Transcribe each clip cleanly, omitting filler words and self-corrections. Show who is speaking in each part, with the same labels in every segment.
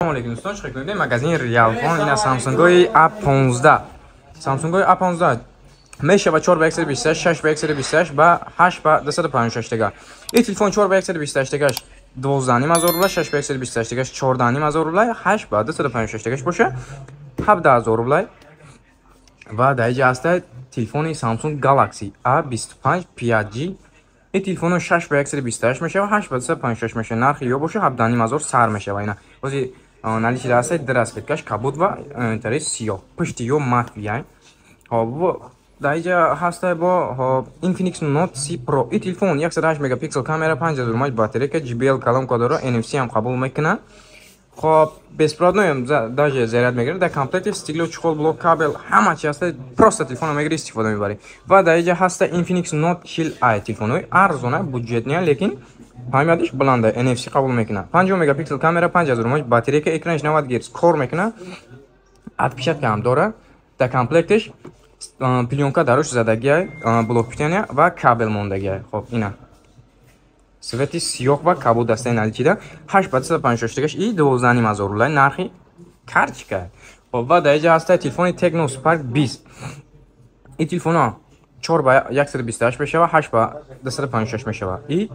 Speaker 1: Алейкум, дӯстон, чӣ кунед? Магазини Realphone. Ина Samsung-ҳои A15. Samsung-ҳои A15 мешава 4 ба 128, 6 ба 128 ба 8 ба 256 тега. Ин телефон 4 ба 128 тегаш 12,5 ҳазор рубла, 6 ба 128 тегаш 14,5 ҳазор рубла, 8 ба 256 тегаш боша 17 ҳазор рубла. Ва дар инҷа ҳаста телефони Samsung Galaxy A25 5G. Ин телефоно 6 ба 128 мешава, 8 ба 256 мешава. Нархи ё боша 17,5 ҳазор сар мешава. Ина ози наличии ҳаста ду расцветкаш, кабуд ва тари сиёҳ, пушти ё матовый. Хоб, дар инҷа ҳаста бо Infinix Note 30 Pro. Ин телефон 108 мегапиксел камера, 5000 мАч батарейка, JBL колонка дора, NFC ҳам қабул мекунад. Хоб, беспроводной даже заряд мегирад. Дар комплекти стекло, чехол, блок, кабел, ҳама чи ҳаста. Просто телефонро мегири, истифода мебарӣ. Ва дар инҷа ҳаста Infinix Note 40i, телефонҳои арзона, бюджетный, лекин памятиш баланда, NFC қабул мекунад, 50 мегапиксел камера, 5000 мАч батарейка, экранаш 90 герц кор мекунад, отпечатка ҳам дора. Дар комплектиш плёнка даруш задагиай, блок питания ва кабел мондагиай. Хоб, ина цвети сиёҳ ва кабуд дастаи наличида, 8 ба 256 тегаш и 12,5 ҳазор рубла нархи карточка. Хоб, ва дар инҷа ҳаста телефони Tecno Spark 20. Ин телефонҳо 4 ба 128 мешава, 8 ба 256 мешава. И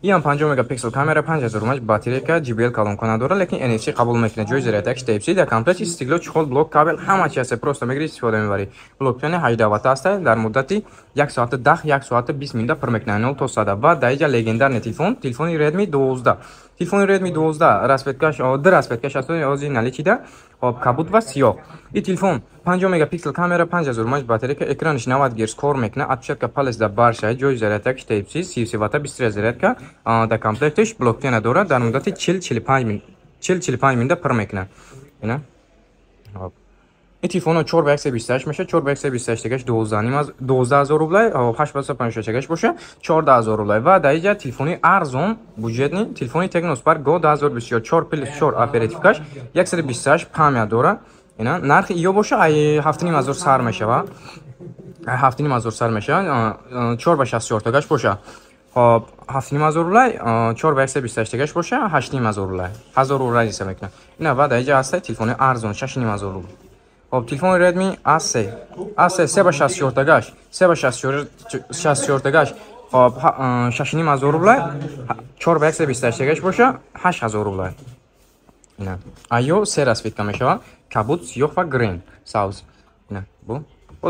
Speaker 1: иам 50 мегапиксел камера, 5000 мАч батарейка, JBL колонка надора, лекин NFC қабул мекунад, ҷои зарядкаш Type-C. Дар комплекти стекло, чехол, блок, кабел, ҳама чи ҳаста. Просто мегири, истифода мебарӣ. Блок питания 18 ватт аста, дар муддати 1 соата 10, 1 соата 20 минута пур мекунад 0 то 100. Ва дар инҷа легендарный телефон, телефони Redmi 12. Телефони Redmi 12 расцветкаш, ду расцветкаш аст ози наличида, хоб, кабуд ва сиёҳ. Ин телефон 50 мегапиксел камера, 5000 мАч батарейка, экранаш 90 герц кор мекунад, отпечатка палец дар барша, ҷои зарядкаш Type-C, 33 ватта быстрая зарядка. Дар комплектиш блок питания дорад, дар муддати 40 45 мин 40-45 минута пур мекунад. Ина, хоб, ин телефонҳо 4 ба 128 мешавад, 4 ба 128 тегаш 12,5 12 ҳазор рублай, 8 ба 256 тегаш боша 14 ҳазор рублай. Ва дар инҷа телефони арзон, бюджетный, телефони Tecno Spark Go 2024, 4 плюс 4 оперативкаш, 128 память дора. Ина нархи ё боша ай 7,5 ҳазор сар мешава, ай 7,5 ҳазор сар мешава. 4 ба 64 тегаш боша, хоб, 7,5 ҳазор рублай, 4 ба 128 тегаш боша 8,5 ҳазор рублай, ҳазор рубл разница мекунад. Ина, ва дар инҷа ҳаста телефони арзон, 6,5 ҳазор рубл. Хоб, телефони Redmi A3, A3 3 ба 64 тагаш, 3 ба 64 тагаш, хоб, 6,5 ҳазор рублай, 4 ба 128 тагаш боша 8 ҳазор рублай. Ина айё се расцветка мешава: кабуд, сиёҳ ва green, сабз. Ина бу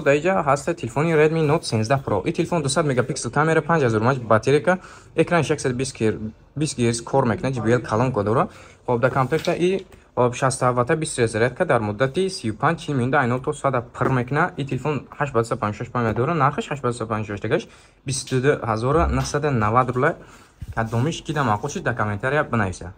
Speaker 1: дар инҷа ҳаста телефони Redmi Note 13 Pro. Ин телефон 200 мегапиксел камера, 5000 мАч батарейка, экранаш 120 герц кор мекунад, JBL колонка дора. Хоб, дар комплекта и, хоб, 67 ватта 20 зарядка, дар муддати 35-40 минута ай 0 то 100 пур мекунад. Ин телефон 8 ба 256 память дора, нархаш 8 ба 256 тагаш 22 990 рубла. Кадомиш кида маъқул шуд, дар комментария бинависа.